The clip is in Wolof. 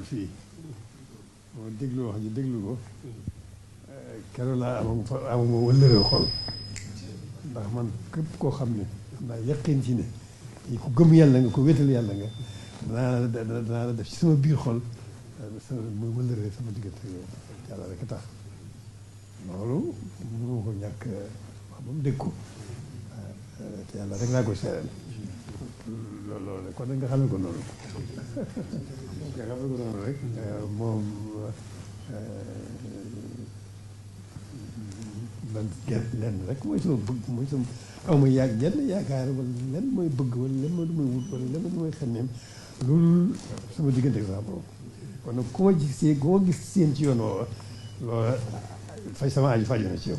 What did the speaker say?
fii moo déglu wax ji déglu ko keroog laa amuma wëllëree xol ndax man képp koo xam ne xam naa yaqin ci ne ku gëm yàlla nga ko wéetal yàlla nga danaa la def ci sama biir xol sama muy wëllëree sama diggante yàlla rek a tax loolu mënu ko ñàkk wax ba mu dégg ko te yàlla rek laa koy seeral loolu kon nag nga xamee ko noonu nga xamee ko noonu rek moom man lenn rek mooy sama bëgg mooy sama aw ma jenn yaakaar wala lenn mooy bëgg wala lenn mooy lu may wut wala lenn mooy xenneem loolu sama diggante ak sama borom kon nag ku ma gis seen ci yoon woowa loola faj sama aju faju na ci yow